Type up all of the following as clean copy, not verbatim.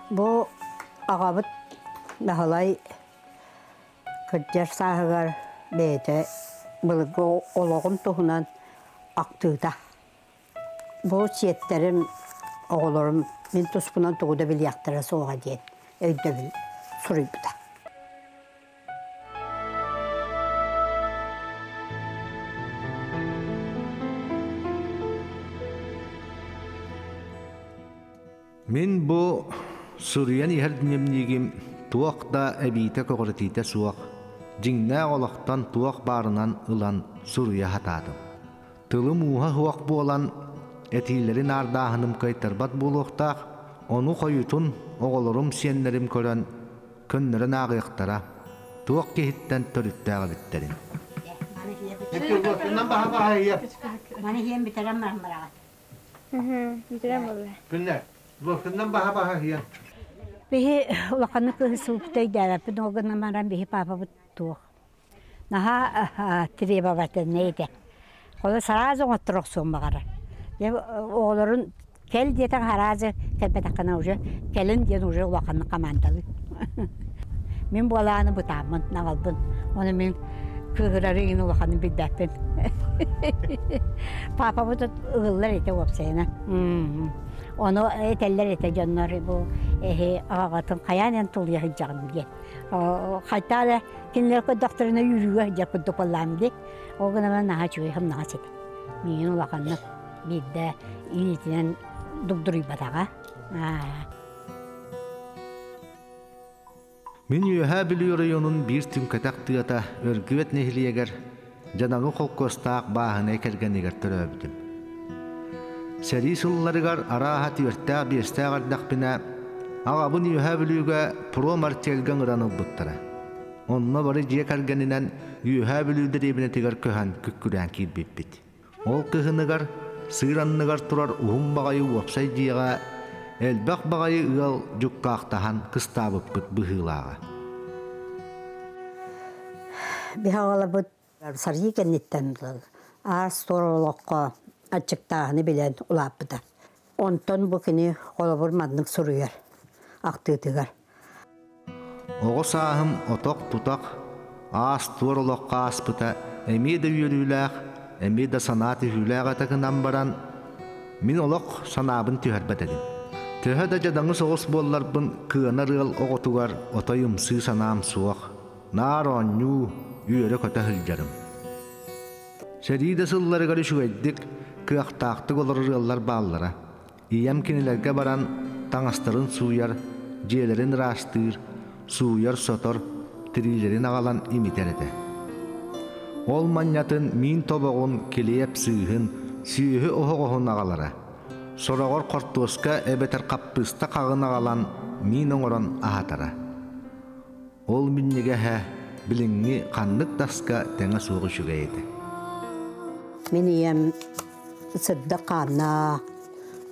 Бу аҕабыт Баһылай кырдьар сааһыгар бэйэтэ былыргы олоҕун туһунан ахтыыта. Бу сиэттэрим, оҕолорум мин туспунан тугу да билиэхтэрэ суоҕа диэн өйдөбүл суруйбута. Мин бу суруйан иһэр дневнигим туох да эбиитэ-көҕүрэтиитэ суох, дьиҥнээх олохтон туох баарынан ылан суруйа сатаатым. Тылым ууһа суох буолан, этиилэри наардааһыным кыайтарбат буолуохтаах, ону хойутун оҕолорум, сиэннэрим көрөн, көннөрөн ааҕыахтара, туох киһиттэн төрүттээх эбиттэрин. Маны иһиэн бүтэрэн баран бараҕыт. Бүтэрэн буолла. Күннэр, луоскуннан баһа-баһа иһиэн. Биһи улаханнык кыһысыбыт өйдөөбөппүн, ол гынан баран биһи паапабыт туох наһаа требовательнай этэ. Холо сразу оҥотторо охсуон баҕарар. Дьэ оҕолорун кэл диэтэх араазы кэлбэтэххинэ уже кэлин диэн уже улаханнык командалыы. Мин буолааны бытааммын, наҕалбын. Ону мин кыыһырары иҥин улаханын билбэппин. Паапабыт ыгыллар этэ уопсайынан. Ону этэллэр этэ дьоннор бу эһи аҕаҕытын хайаан эн тулуйа сылдьаҕын диэн. Хайтаа да кинилэр көрдөхтөрүнэ үүрүүгэ сылдьар курдук буоллаам дии. Ол гынан наһаа үчүгэй хымнаҕас этэ. Миигин улаханнык биирдэ илиитинэн дугдуруйбатаҕа. Мин Үөһээ Бүлүү оройуонун биир түҥкэтэх тыата Өргүөт нэһилиэгэр Дьадаҥы холкуостаах бааһынай кэргэнигэр төрөөбүтүм. Сэрии сылларыгар арааһа түөртээх-биэстээх эрдэхпинэ, аҕабын Үөһээ Бүлүүгэ промартельга ыҥыран ылбыттара. Онно бары дьиэ кэргэнинэн Үөһээ Бүлүү дэриэбинэтигэр көһөн күккүрээн киирбиппит. Ол кыһыныгар сыыр анныгар турар уһун баҕайы уопсай дьиэҕэ элбэх баҕайы ыал дьуккаахтаһан кыстаабыппыт быһыылааҕа. Биһи аҕаларбыт сарыы кэнниттэн аас-туор олоххо аччыктааһыны билэн улааппыта. Онтон бу кини холобур маннык суруйар ахтыытыгар. Оҕо сааһым отох-тутах, аас-туор олоххо ааспыта эмиэ да үөрүүлээх, эмиэ да санаа түһүүлээх этэ гынан баран, мин олох санаабын түһэрбэт этим. Төһө да дьадаҥы соҕус буолларбын кыанар ыал оҕотугар отой ымсыы санаам суох, наар оонньуу, үөрэ-көтө сылдьарым. Сэрии да сылларыгар үчүгэйдик, кыахтаахтык олорор ыаллар бааллара. Ийэм кинилэргэ баран таҥастарын сууйар, дьиэлэрин ыраастыыр, сууйар-сотор, тириилэрин аҕалан имитэр этэ. Ол манньатын миин тобоҕун, килиэп сыыһын, сүөһү оһоҕоһун аҕалара. Сороҕор хортуоска эбэтэр хаппыыста хаҕын аҕалан миин оҥорон аһатара. Ол минньигэһэ билиҥҥи ханнык таска тэҥэ суох үчүгэй этэ. Мин ийэм сырдык хааннаах,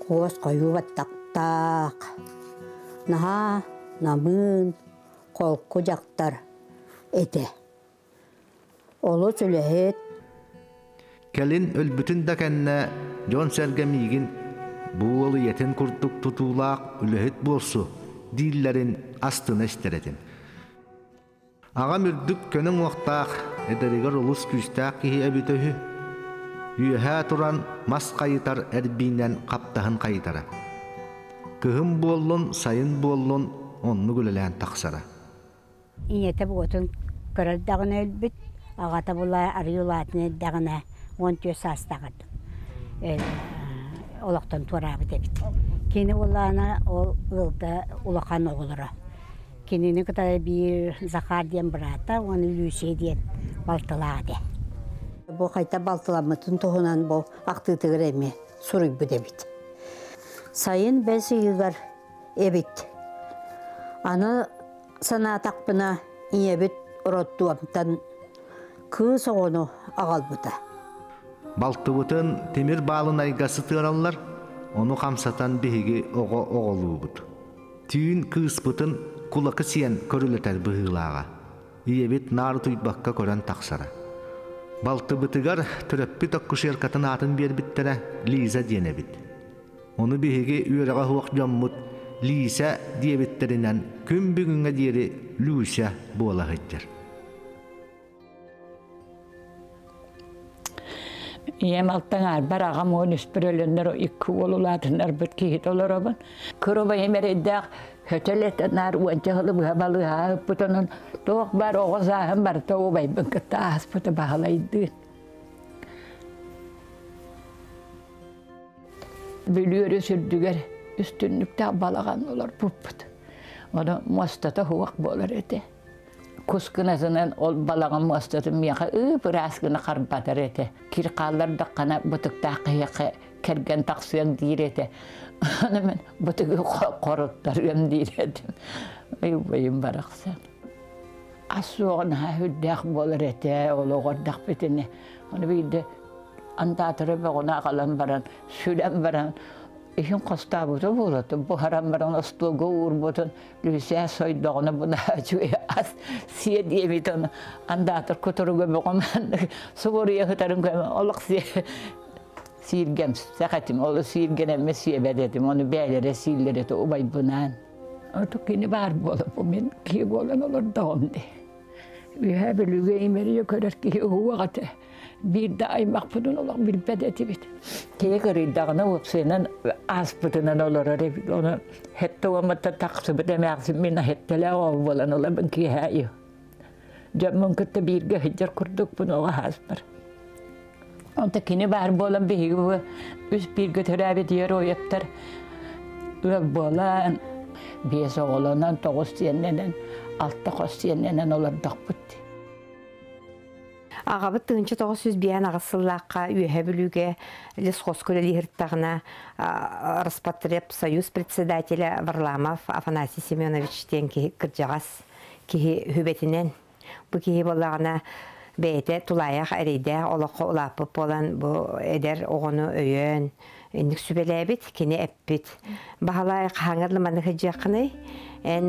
куос хойуу баттахтаах, наһаа намыын, холку дьахтар этэ. Олус үлэһит. Кэлин өлбүтүн да кэннэ дьон-сэргэ миигин бу уол ийэтин курдук тутуулаах үлэһит буолсу дииллэрин астына истэр этим. Аҕам үрдүк көнө уҥуохтаах, эдэригэр олус күүстээх киһи эбитэ үһү. Үөһээ туран мас хайытар эрбиинэн хаптаһын хайытара. Кыһын буоллун, сайын буоллун оннук үлэлээн тахсара. Ийэтэ буотун көрөр даҕаны өлбүт, аҕата була арыый улаатан эрдэҕинэ 14 саастаах олохтон туораабыт эбит. Кини буоллаҕына ол ыалга улахан оҕолоро. Кинини кытары биир Захар диэн быраата уонна Люция диэн балтылаах этэ. Бу хайта балтыламмытын туһунан бу ахтыытыгар эмиэ суруйбут эбит. Сайын бэс ыйыгар эбит. Аны санаатахпына, ийэбит роддомтан кыыс оҕону аҕалбыта. Балтыбытын тимир баалынайга сытыараллар, ону хамсатан биһиги оҕо оҕолуубут. Түүн кыыспытын кулакы сиэн көрүлэтэр быһыылааҕа. Ийэбит наар утуйбакка көрөн тахсара. Балтыбытыгар төрөппүт акушеркатын аатын биэрбиттэрэ Лиза диэн эбит. Ону биһиги үөрэҕэ суох дьоммут Лиисэ диэбиттэринэн күн бүгүҥҥэ диэри Люся буола сылдьар. Ийэм алтан аарбар аҕам уон үспүр өлөннөр икки уол улаатыннарбыт киһи толоробун. Кыробайым эрэйдээх хөтөл этэ наар уонча сылы быһа балыыһа ыппыт онон туох баар оҕо сааһым барыта убайбын кытта ааспыта баһылайдыын. Бүлүү өрүс үрдүгэр үстүннүктээх балаҕан олорбуппут. Ону муостата суох буолар этэ. Кус гынатынан ол балаҕан муостатын миэхэ ып-ыраас гына харбатар этэ. Кир хааллардаххына бытыктаах киһиэхэ кэргэн тахсыаҥ диир этэ. Аны мин бытыгы хоруттарыам диир этим. Ый-убайым барахсан. Ас суоҕа наһаа үрдээх буолар этэ, олоҕордохпүтүнэ. Ону биирдэ андаатары бөҕөнү аҕалан баран, сүлэн баран, иһин хостообута буолуо, буһаран баран остуолга уурбутун Лүсээ сойдоҕуна бу үчүгэй ас сиэ диэбит ону андаатар кутуруга бөҕөм субуруйа сытарын көмө олох сиэ сииргэм сэхэтим ол сииргэнэммэ сиэбэт этим ону бээлэрэ сииллэр этэ убайбынаан оту кини баар буола бу мин киһи буолан олордоҕум дии Үөһээ Бүлүүгэ имэрийэ көрөр киһи уһуох этэ. Биир да аймахпытын олох билбэт этибит. Киһи кырыйдаҕына уопсайынан ааспытынан олорор эбит. Ону хэттэ уомматтан тахсыбыт эмээхсин мин хэттэлээх оҕо буолан олорбун киэһээ Дьоммун кытта бииргэ сылдьар курдукпун оҕо ааспар. Онто кини баар буолан биһиги бу үс бииргэ төрөөбүт героевтар ыал буолан, биэс оҕолонон, тоҕус сиэннэнэн, алта хос сиэннэнэн олордохпут. Аҕабыт 1998 сыллаахха Үөһэ Бүлүүгэ лесхозка үлэлиир Роспотребсоюз председателя Варламов Афанасий Семенович диэн киһи кырдьаҕас киһи үбэтинэн Бу киһи буоллаҕына бэйэтэ тулаайах эрэйдээх олоххо улааппыт буолан бу эдэр оҕону өйөөн инник сүбэлээбит, кини эппит. Баһылай хаһааҥҥа маннык сылдьыаххыный? Эн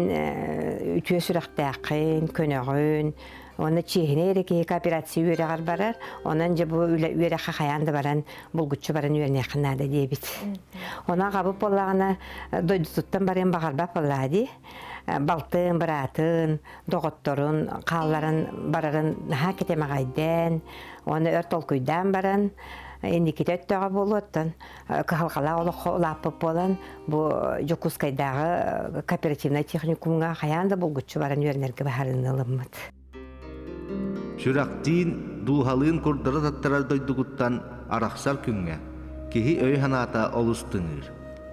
үтүө сүрэхтээххин, көнөҕүн, уонна чиэһинэй эрэ киһи кооперация үөрэҕэр барар, онон дьэ бу үлэ үөрэххэ хайаан да баран булгуччу баран үөрэниэххин наада диэбит. Онон аҕабыт буоллаҕына дойдутуттан барыан баҕарбат буоллаҕа дии. Балтын, быраатын, доҕотторун хаалларан барарын наһаа кэтэмэҕэйдээн уонна өр толкуйдаан баран инникитэ өттөҕө буолуоттан кыһалҕалаах олоххо улааппыт буолан бу Дьокуускайдааҕы кооперативнай техникумҥа хайаан да булгуччу баран үөрэнэргэ баһарыыны ылыммыт. Сүрэхтиин, дууһалыын курдары таттарар дойдугуттан арахсар күҥҥэ киһи өй-санаата олус тыҥыыр.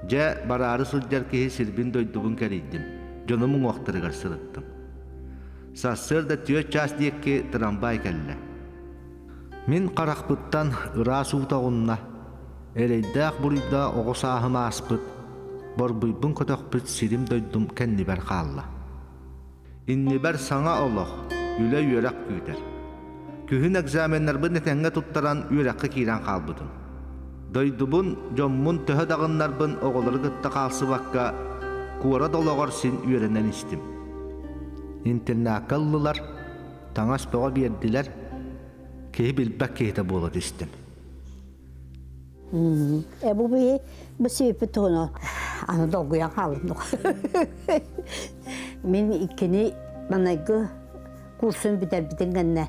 Дьэ, бараары сылдьар киһи сирбин-дойдубун кэрийдим, дьонум уҥуохтарыгар сырыттым. Сарсыарда түөрт чаас диэки трамвай кэллэ. Мин харахпыттан ыраас уу тоҕунна, эрэйдээх-буруйдаах оҕо сааһым ааспыт, борбуйбун көтөхпүт сирим-дойдум кэннибэр хаалла. Иннибэр саҥа олох, үлэ-үөрэх күүтэр. Күһүн экзаменнарбын этэҥҥэ туттаран үөрэххэ киирэн хаалбытым. Дойдубун, дьоммун төһө даҕыннарбын оҕолору кытта хаалсыбакка, куорат олоҕор син үөрэнэн истим. Интернакка ыллылар, таҥас бөҕө биэрдилэр, киһи билбэт киһитэ буола түстүм. Э бу би бу сиэппит туһуна аны долгуйан хааллым. Мин иккини манайгы курсун бүтэрбитин кэннэ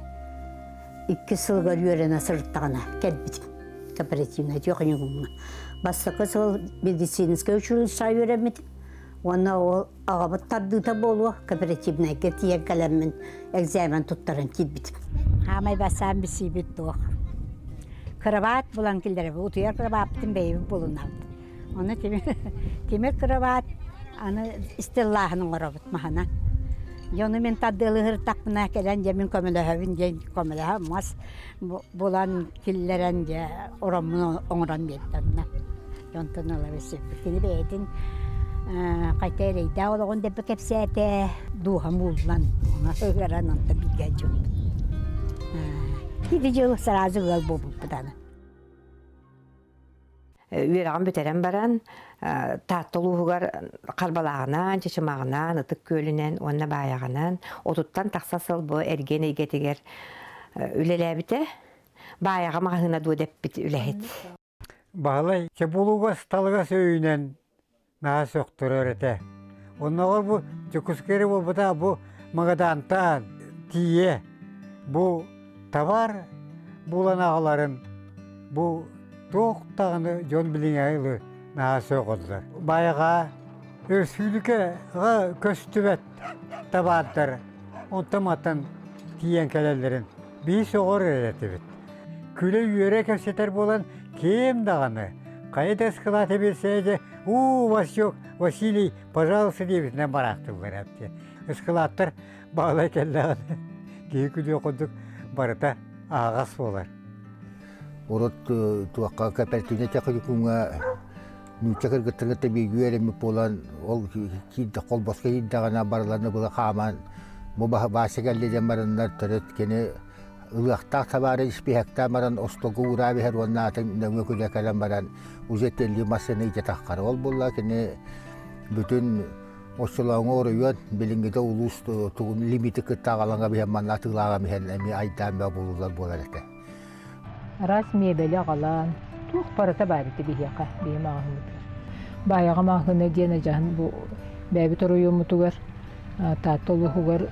икки сылга үөрэнэ сырыттаҕына кэлбитим кооперативнай техникумҥа. Бастакы сыл медицинскэй училищеҕа үөрэммитим уонна ол аҕабыт тардыыта буолуо кооперативнайга тиийэн кэлэммин экзамен туттаран киирбитим. Хаамай бассаан бисиибит туох. Кырабаат булан киллэрэбит, утуйар кырабааппытын бэйэбит булунабыт. Ону тимир кырабаат аны стеллааһын оҥоробут маһынан. Дьэ ону мин тардыалыһыртахпына кэлэн дьэ мин көмөлөһөбүн диэн көмөлөһө мас булан киллэрэн дьэ ороммун оҥорон биэрдэ Онтон ыла билсиппит. Кини бэйэтин хайта эрэйдээх олоҕун дэббэ кэпсээтэ, дууһам ууллан, ону ыһыаран онтон бииргэ дьоммут. Ити дьыл сразу ыал буолбуппут аны. Үөрэҕин бүтэрэн баран Таатта улууһугар Харбалааҕынан, Чычымаҕынан, Ытык Күөлүнэн уонна Баайаҕынан отуттан тахса сыл бу эргиэн эйгэтигэр үлэлээбитэ. Баайаҕа маҕаһыына дуо дэппит үлэһит. Баһылай чебулугас талыгас өйүнэн наһаа сөхтөрөр этэ. Оннооҕор бу Дьокуускайга буолбата бу Магадаантан тиийэ бу табаар булан аҕаларын бу туох даҕаны дьон билиҥҥэ ылы наһаа сөҕөллөр. Байаҕа өрөспүүбүлүкэҕэ көстүбэт табаардар онтон-мантан тиийэн кэлэллэрин биһи сөҕөр эрэ этибит. Күлэ-үөрэ кэпсэтэр буолан ким даҕаны хайа да ыскылаата биэрсэ дьэ уу Васек Василий пожалуйста диэбитинэн бараахтыллар эбит. Ыскылааттар баалай кэллэҕинэ киһи күлүөх курдук барыта аһаҕас буолар. Урут туохха кэпэртиинэ техникумҥа нуучча кыргыттарга тэбиэги үөрэммит буолан ол киирдэ холбоско киирдэҕинэ барыларына была хааман бу Вася кэллэ диэн бараннар төрүт кини ылыахтаах табаары испииһэктээн баран остуолга уураа биһэр уонна атын нөҥүө күнэ кэлэн баран уже телли массыына илдьэ таххар. Ол буолла кини бүтүн оччолооҥу оройуон билиҥҥитэ улуус тугун лимити кытта аҕалаҥа биһэн манна атыылааҕа иһэн эмиэ айдаан бөҕө буолулар буолар этэ. Араас миэбэли аҕалан, туох барыта баар этэ биһиэхэ, биһи маҕаһыыммытыгар. Баайаҕа маҕаһыына диэн адьаһын бу бэйэбит оройуоммутугар Таатта улууһугар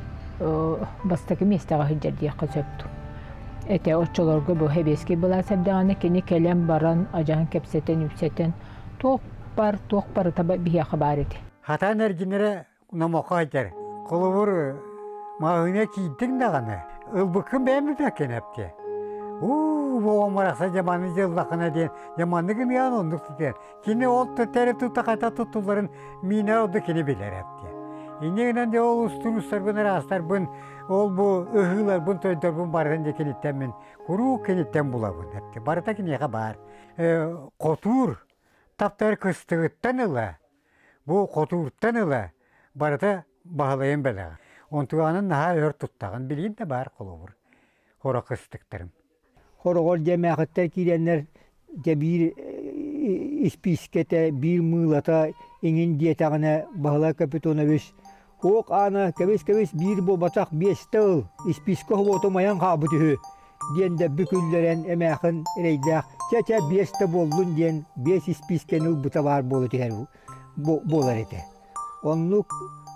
бастакы миэстэҕэ сылдьар диэххэ сөп этэ. Оччолорго бу сэбиэскэй былаас эрдэҕинэ кини кэлэн баран адьаһын кэпсэтэн-үпсэтэн туох бар туох барыта биһиэхэ баар этэ. Хатаан эргинэрэ номоххо сылдьар. Холобур, маҕаһыыҥҥа киирдиҥ даҕаны, ылбыккын бэйэм билбэккин эптиэ. Уу, бу оҕом барахсан дьаманы дьыллаххына диэн, дьаманнык гыныан оннук диэн. Кини ол тэри тута хайта туттулларын миинэ ордук кини билэр эптиэ. Инньэ гынан дьэ ол устуруустарбын ыраастарбын, ол бу ыһыыларбын, тойдорбун барытын дьэ киниттэн мин куруук киниттэн булабын эптиэ. Барыта киниэхэ баар. Хотуур таптар кыстыгыттан ыла Бу хотууртан ыла барыта баһылайым бэлэҕэ. Онтугаанын наһаа өр туттаҕын билигин да баар холобур. Хоро кыстыктарым. Хороҕор дьэмээхиттэр киирэннэр дьэ биир испиискэтэ, биир мыылата иҥин диэтэҕинэ Баһылай Капитонович «Ок, Аана, кэбис-кэбис биир буолбатах биэстэ ыл, испиискэ оһуотум айан хаалбыт үһү» диэн дэбби күллэрэн эмээхин эрэйдээх чэ-чэ биэс да буоллун диэн биэс испиискэни ылбыта баар буола түһэр буолар этэ. Оннук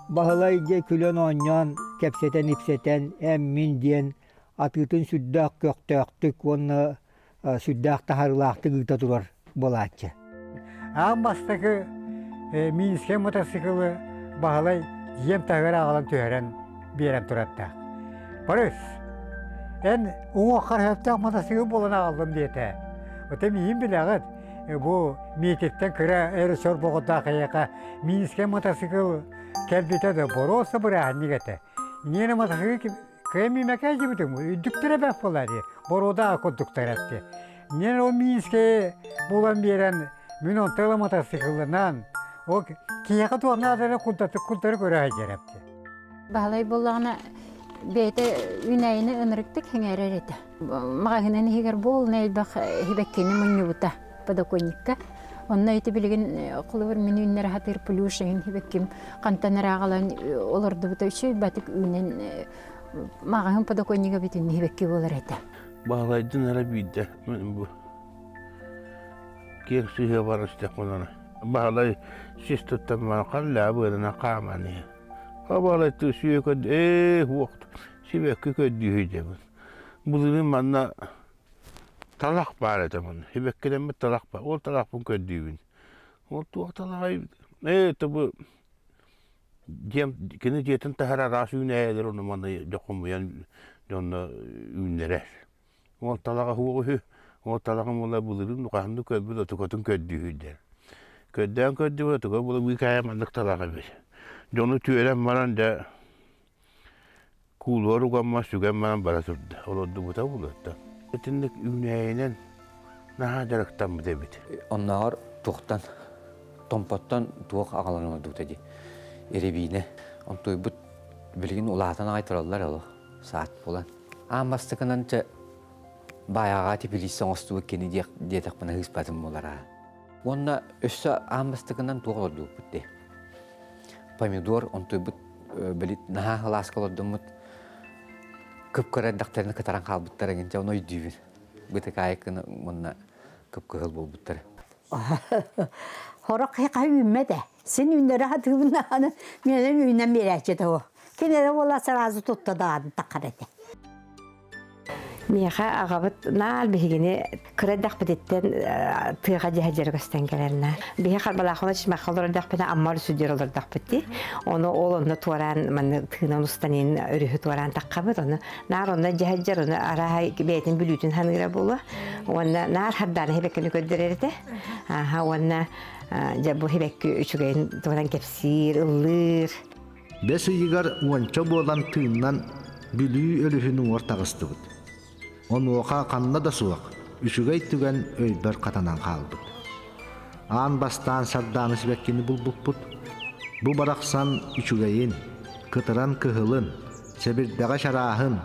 Баһылай дьэ күлэн-оонньоон, кэпсэтэн-ипсэтэн эн-мин диэн атыытын сүрдээх көхтөөхтүк уонна сүрдээх таһаарыылаахтык ыыта турар буолааччы. Аан бастакы Минскэй мотоциклы Баһылай дьиэм таһыгар аҕалан түһэрэн биэрэн турардаах. Борис, эн уҥуоххар сөптөөх мотоцикл буолан аҕаллым диэтэ. Ота миигин билэҕит, бу Миититтэн кыра эрэ сорбоҕордоох эйиэхэ Минскэй мотоцикл кэлбитэ да боруоста бырааһынньык этэ. Инньэ мотоцикл кыайан миимэкэ дьибитим, үрдүктэрэ бэрт буолаа дии, боруода курдуктар этти. Мен ол Минскэй булан биэрэн, мин онто ыла мотоциклынан, ол киһиэхэ туох нааданы курдатык курдары көрө сылдьар эбит. Баһылай буоллаҕына бэйэтэ үүнээйини ынырыктык сэҥээрэр этэ. Маҕаһыынан иһигэр буолна элбэх сибэккини мунньубута подоконникка. Онно ити билигин холобур мин үүннэрэ сатыыр плюш эҥин сибэкким хантан эрэ аҕалан олордубута үчүгэй батык үүнэн маҕаһыын подоконнига бүтүн сибэкки буолар этэ. Баһылайдын эрэ биирдэ бу киэҥ сыһыа бар истэхпинэ Баһылай сис туттан баран халлаа быарына хааман иһэ. Баһылай сүйэ көрдө ээ уох сибэкки көрдүүһүй диэбит. Былырыын манна талах баар этэ манна. Сибэккилэммит талах баар. Ол талахпын көрдүүбүн. Ол туох талаҕай ээ тобу Дьиэм кини дьиэтин таһар араас үүнээйилэр ону маны дьэ хомуйан дьонно үүннэрэр. Ол талаҕа суох үһү, ол талаҕым уола былырыын хаһан да көрбүт отукатын көрдүүһүйдэр. Көрдөөн көрдүбүт отука буола быыкаайа маннык талах эбит. Дьону түөрэн баран дьэ куулугар угаммар сүгэн баран бара турда. Олордубута булуоттан. Итинник үүнээйинэн наһаа дьарыктаммыт эбит. Оннооҕор туохтан Томпоттон туох аҕалан олордубута дии. Эрэбиинэ. Онтуйбут билигин улаатан аҕай тураллар олох саат буолан. Аан бастакынан чэ баайаҕа типилиисэ оҥостубут кини диэтэхпинэ ыыспатым буолара. Уонна өссө аан бастакынан туох олордубуппут дии. Помидор онтуйбут били наһаа халааска олордуммут кып-кыра эрдэхтэринэ кытаран хаалбыттар эҥин дьэ ону өйдүүбүн. Бытыкаайыккын уонна кып-кыһыл буолбуттар. Хорох хайа үүммэт ээ. Син үүннэрэ сатыыбын даҕаны, миэнэ үүнэн биэрээччи того. Кинилэр буола сразу тутта даҕаны таххар этэ. Миэхэ аҕабыт наар биһигини кыра эрдэхпититтэн тыаҕа дьэһэ көстөн кэлэрнэ. Биһи Харбалаахына чымахха олордохпуна Амма өрүсүдүөр олордохпут дии. Ону ол онно туораан манны тыынан устан иин өрүһү туораан таххабыт. Ону наар онно дьэһэдьэр ону арааһа бэйэтин бүлүүтүн ханыыра буолуо. Уонна наар хардааны хибэккини көрдөрөр этэ. Аха уонна дьэ бу хибэкки үчүгэйин туһунан кэпсиир, ыллыыр. Бэс ыйыгар уонча буолан тыыннан Бүлүү өрүһүн уҥуор таҕыстыбыт. Онуоха ханна да суох, үчүгэй түгэн өйбөр хатанан хаалбыт. Аан бастаан сардаана сибэккини булбуппут. Бу барахсан үчүгэйин, кытаран кыһылын, сэбирдэҕэ чарааһын,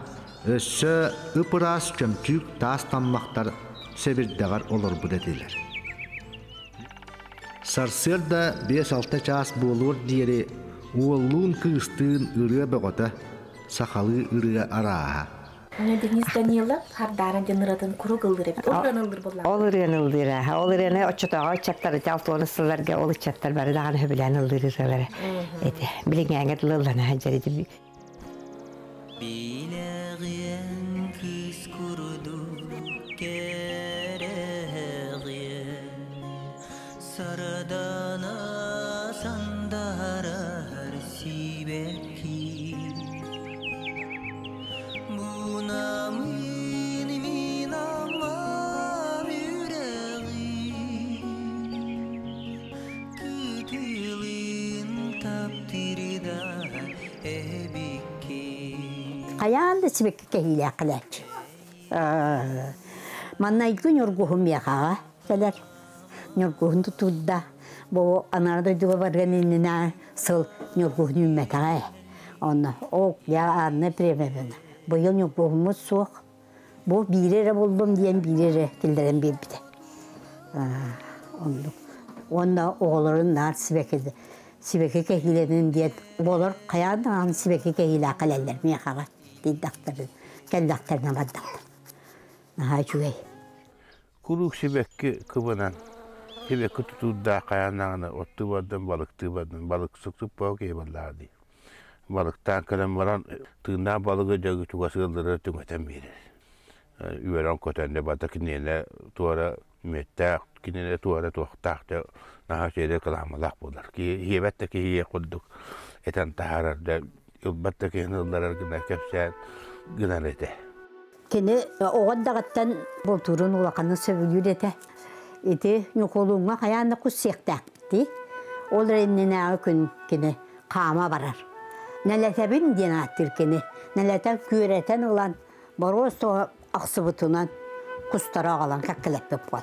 өссө ып-ыраас чөмчүүк таас таммахтар сэбирдэҕэр олорбут этилэр. Сарсыарда 5-6 чаас буолуор диэри уоллуун-кыыстыын ырыа бөҕөтө, сахалыы ырыа арааһа. Денис Данилов Хардаара диэн ырыатын куруук ыллыыр эбит. Ол ырыаны ыллыыр буоллаҕа. Ол ырыаны ыллыыра. Ол ырыаны оччотооҕу ыччаттар алтуону сылларга ол ыччаттар бары даҕаны сөбүлээн ыллыыр ырыалара этэ. Билиҥҥээҥҥэ дылы ыллана сылдьар ити. Билэҕиэн кыыс курдук кэрэҕиэн, Сардана сандарар сибэкки. Бунамын мин аммам үрэҕин, Кытылын таптырда Хайаан да сибэкки кэһиилээх кэлээччи. Маннайгы ньургуһун миэхэҕэ кэлэр. Ньургуһун тутуурда. Бу анара дойдуга барыан иннинэ сыл ньургуһун үүммэтэҕэ. Онно ок я Анна Премовна быйыл ньургуһуммут суох. Бу биири эрэ буллум диэн биири эрэ киллэрэн биэрбитэ. Оннук. Уонна оҕолорун наар сибэкки сибэкки кэһиилэнин диэн оҕолор хайаан даҕаны сибэкки кэһиилээх кэлэллэр миэхэҕэ диэтэхтэрин кэллэхтэринэ бардахтар. Наһаа үчүгэй. Куруук сибэкки кыбынан, сибэкки тутуурдаах хайаан даҕаны оттуу бардым, балыктыы бардым, балыксык буол киһи буоллаҕа дии. Балыктаан кэлэн баран тыыннаах балыгы дьэ чугас ыаллары түҥэтэн биэрэр. Үөрэн-көтөн дьэ барыта киниэнэ туора мүөттээх, киниэнэ туора туохтаах дьэ наһаа үчүгэй кылаамалаах буолар. Киһи иһиэбэт да киһи курдук этэн таһаарар да ылбат да киһини ылларар гына кэпсээн гынар этэ. Кини оҕо эрдэҕиттэн бултуурун улаханнык сөбүлүүр этэ. Ити Ньукулуҥҥа хайаан да кус сиэхтээхпитий. Ол эрэ иннинээҕи күн кини хаама барар. Нэлэтэбин диэн ааттыыр кини. Нэлэтэн күөрэтэн ылан боруос тоҕо ахсыбытынан кустары аҕалан кэккэлэппит буол.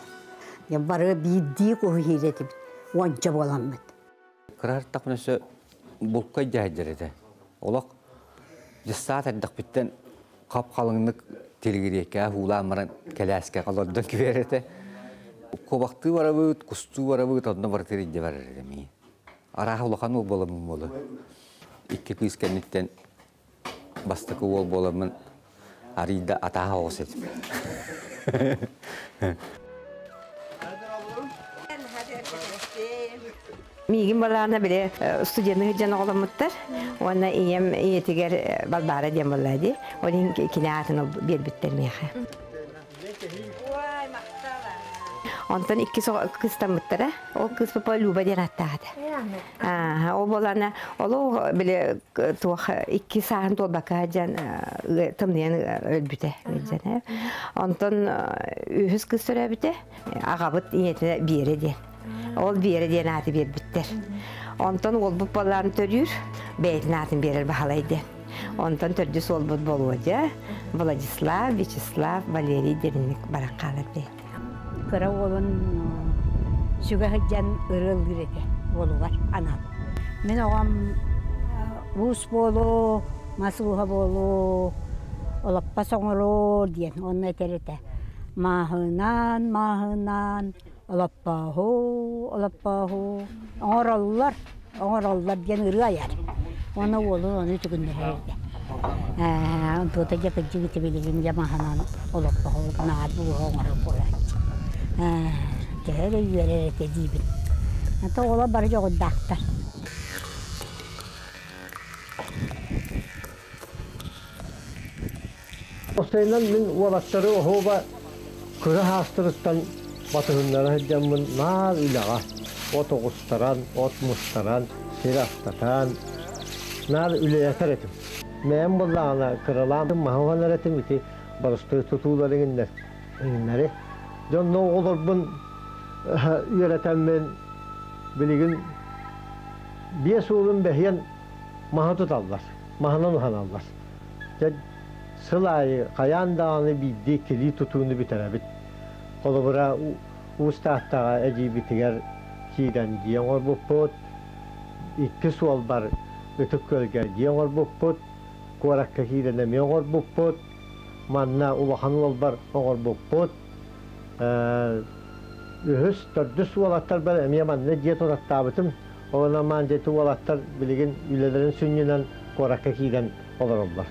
Бары биирдии куһу иһиир этибит. Уонча буоламмыт. Кыра артахпына өссө булкай дьаһайдар этэ. Олох дьыссаат эрдэхпиттэн хап-халыҥнык тилигириэккэ уулаан баран кэлээскэ олордон кибэр этэ. Куобахтыы барабыт, кустуу барабыт, онно барытыгар илдьэ барар этэ миигин. Арааһа улахан уол буоламмын буолуо. Икки кыыс кэнниттэн бастакы уол буоламмын арыый да атааһа оҕус этим. Миигин балаана били студенты сылдьан оҕоломмуттар. Уонна ийэм ийэтигэр Балбаара диэн буолла дии. Ол иһин кини аатын биэрбиттэр миэхэ. Онтон иккис кыыстаммыттара. Ол кыыс папа Люба диэн ааттаах этэ. Ол буолана олох били туох икки сааһын туолбакка дьан тымныйан өлбүтэ дьэн. Онтон үһүс кыыс төрөөбүтэ. Аҕабыт ийэтэ Биэрэ диэн. Ол Биэрэ диэн ааты биэрбиттэр. Онтон уолбут буоллаан төрүүр, бэйэтин аатын биэрэр Баһылай диэн. Онтон төрдүс уолбут Болуодьа, Владислав, Вячеслав, Валерий диэнник баран хаалар бэйэтэ. Кыра уолун сүгэ сылдьан ырыа ыллыыр этэ уолугар анаан. Мин оҕом уус буолуо, мас ууһа буолуо, олоппос оҥоруо диэн уонна этэр этэ. Мааһынан, мааһынан, олоппооһу, олоппооһу оҥороллор, оҥороллор диэн ырыа айар. Уонна уолун ону үтүгүннэрэр этэ. Ээ, онтуота дьэ кырдьык ити билигин дьэ маһынан олоппоһу наар ууһа оҥорор буолааччы. Ээ, төһө эрэ үөрэр этэ диибин. Ата оҕолор бары дьоҕурдаахтар. Осайынан мин уолаттары оһуоба кыра хаастарыттан батыһыннара сылдьаммын наар үлэҕэ от оҕустаран, от мустаран, сир астатан наар үлэлэтэр этим. Мэйэм буоллаҕына кыралаан маһы уһанар этим ити боростуой тутуулары иҥиннэри. Дьонно оҕолорбун үөрэтэммин билигин биэс уолум бэһиэн маһы туталлар, маһынан уһаналлар. Дьэ сыл аайы хайаан даҕаны биирдии килии тутууну бүтэрэбит. Холобура, Уус Тааттаҕа эдьиийбитигэр киирэн дьиэ оҥорбуппут, икки суолбар Ытык Күөлгэ дьиэ оҥорбуппут, куоракка киирэн эмиэ оҥорбуппут, манна улахан уолбар оҥорбуппут. Үһүс, төрдүс уолаттарбар эмиэ манна дьиэ тураттаабытым. Ол маан дьиэти уолаттар билигин үлэлэрин сүнньүнэн куоракка киирэн олороллор.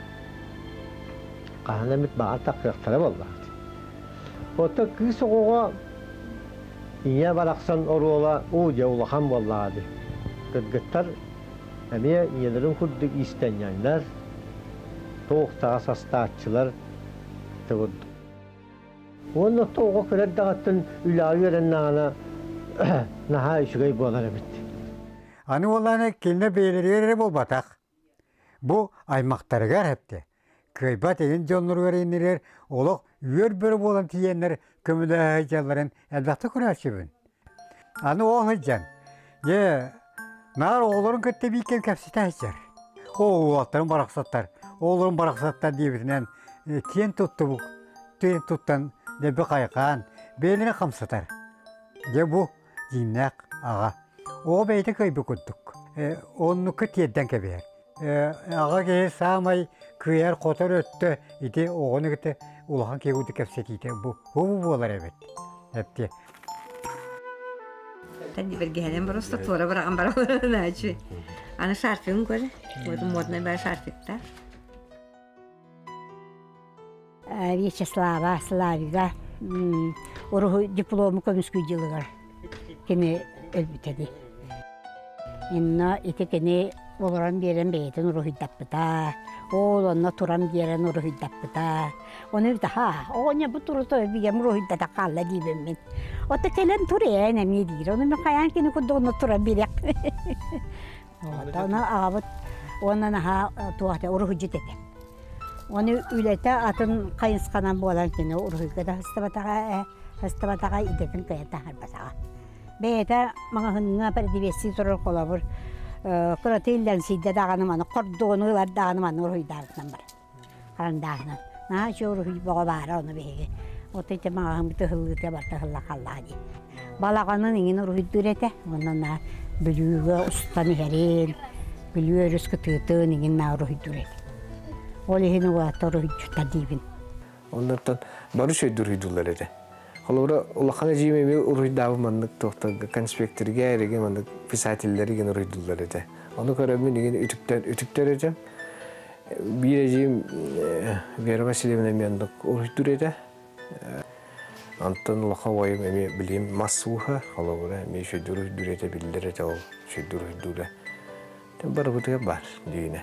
Хаһан эмит баҕар тахсыахтара буоллаҕа. Оттон кыыс оҕоҕо ийэ барахсан оруола уу дьэ улахан буоллаҕа дии. Кыргыттар эмиэ ийэлэрин курдук иистэнньэҥнэр, туох таҕас астааччылар курдук. Уонна оҕо кыра эрдэҕиттэн үлэҕэ үөрэннэҕинэ наһаа үчүгэй буолар эбит. Аны уоллааны кинилэр бэйэлэригэр эрэ буолбатах. Бу аймахтарыгар эптэ. Кыайбат игин дьонноругар иннилэр олох үөр бөрө буолан тиийэннэр көмөлөһө сылдьалларын элбэхтик көрөөччүбүн. Аны ол сылдьан, дьэ, наар оҕолорун кытта бииргэ кэпсэтэ сылдьар. Оо, уолаттарым барахсаттар, оҕолорум барахсаттар диэбитинэн киэн туттубут, киэн туттан дэлби хайҕаан, бэйэлэрин хамсатар. Дьэ бу дьиҥнээх аҕа. Оҕо бэйэтэ кыайбыт курдук. Оннукка тиэрдэн кэбиһэр. Аҕа киһи саамай кыайар-хотор өттө ити оҕону кытта улахан киһи курдук кэпсэтиитэ бу буолар эбит. Эптиэ. Бэргэһэнэн просто туора быраҕан бараллар Аны шарфигын көр. Вот модный баар шарфиктар. Вячеслава Славига уруһуй диплому көмүскүү дьылыгар кини өлбүтэ дии. Инна ити кини олорон биэрэн бэйэтин уруһуйдаппыта. Ол онно туран биэрэн уруһуйдаппыта. Ону ха, оҕонньор бу турута бигем уруһуйдата хаалла диибин мин. Ото кэлэн тур ээн эмиэ диир. Ону мен хайаан кини курдук онно туран биэриэх. Ону аҕабыт уонна наһаа туох уруһуйдьут этэ. Ону үлэтэ атын хайысханан буолан кини уруһуйга да сыстыбатаҕа, сыстыбатаҕа идэтин кыайан таһаарбатаҕа. Бэйэтэ маҕаһыыҥҥа продавецтыы турар холобур кыраты иллэҥсийдэ даҕаны маны хордуону ылар даҕаны маны уруһуйдаабытынан барар. Харандааһынан. Наһаа үчүгэй уруһуй бөҕө баара ону биһиги. Вот ити маҕаһыыммыт ыһыллыыта барыта ыһылла халлаа дии. Балаҕанын иҥин уруһуйдуур этэ. Уонна на Бүлүүгэ устан иһэрин, Бүлүү өрүс кытыытын иҥин на уруһуйдуур этэ. Ол иһин уолаттар уруһуйдьуттар диибин. Оннортон бары үчүгэйдик уруһуйдууллар этэ. Холобура, улахан эдьиийим эмиэ уруһуйдаабыт маннык туохтарга конспектергэ эриги маннык писателлэри гин уруһуйдууллар этэ. Ону көрөммүн игин үтүктэр үтүктэр этим. Биир эдьиийим Вера Васильевна эмиэ оннук уруһуйдуур этэ. Онтон улахан убайым эмиэ билим мас ууһа, холобура, эмиэ үчүгэйдик уруһуйдуур этэ, биллэр этэ ол үчүгэйдик уруһуйдуура. Барыбытыгар баар дьиҥинэ.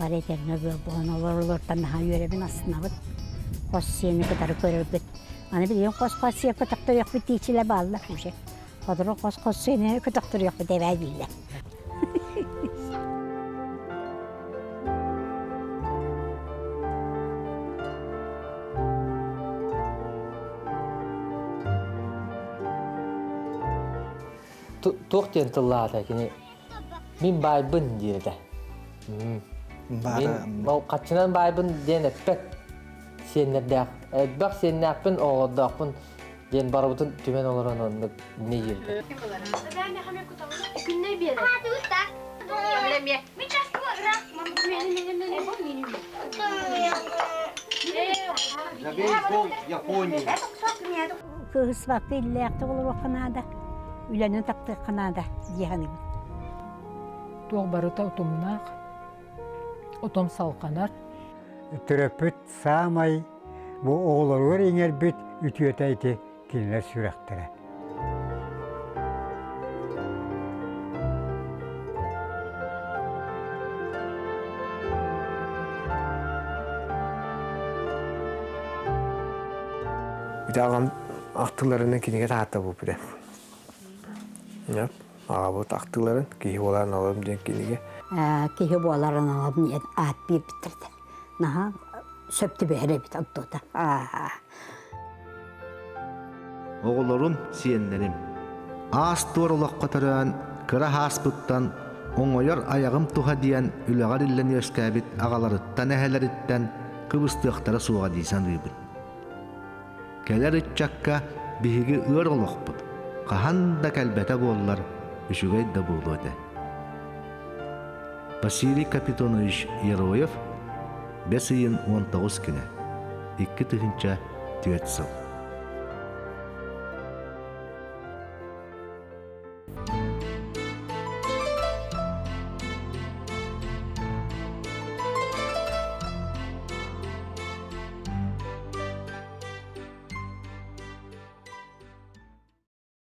Бары этэҥҥэ буолан олороллортон наһаа үөрэбин, астынабыт. Хос сиэни кытары көрөрбүт. Аны билигин хос-хос сиэ көтөхтөрүөхпүт диэччилэр бааллар уже. Сотору хос-хос сиэни көтөхтөрүөхпүт эбээ дииллэр. Туох диэн тыллаата кини мин баайбын диир этэ. Мин ол хаччынан баайбын диэн эппэт сиэннэрдээх. Элбэх сиэннээхпин, оҕолордоохпун. Диэн барыбытын түмэн олорон оннук не диирдэ. Забей гол Японии. Кыһыспакка иллээхтик олоруохха наада, үлэни таптыахха наада дии саныыбын. Туох барыта утумнаах, утум салҕанар. Төрөппүт саамай бу оҕолоругар иҥэрбит үтүөтэ ити кинилэр сүрэхтэрэ. Ити аҕам ахтыларынан кинигэ таһаатта бу билэ. Аҕабыт ахтыларын киһи буоларын алым диэн кинигэ. Киһи буоларын алым диэн аат биэрбиттэр Наһаа сөп түбэһэр эбит онтута. Оҕолорум, сиэннэрим. Аас-туор олоххо төрөөн, кыра ааспыттан оҥойор айаҕым туһа диэн үлэҕэр иллэн үөскээбит аҕаларыттан эһэлэриттэн кыбыстыахтара суоҕа дии саныыбын. Кэлэр ыччакка биһиги ыар олохпут хаһан да кэлбэтэ буоллар үчүгэй да буолуо этэ. Василий Капитонович Яроев бэс ыйын 19 күнэ, 2004 сыл.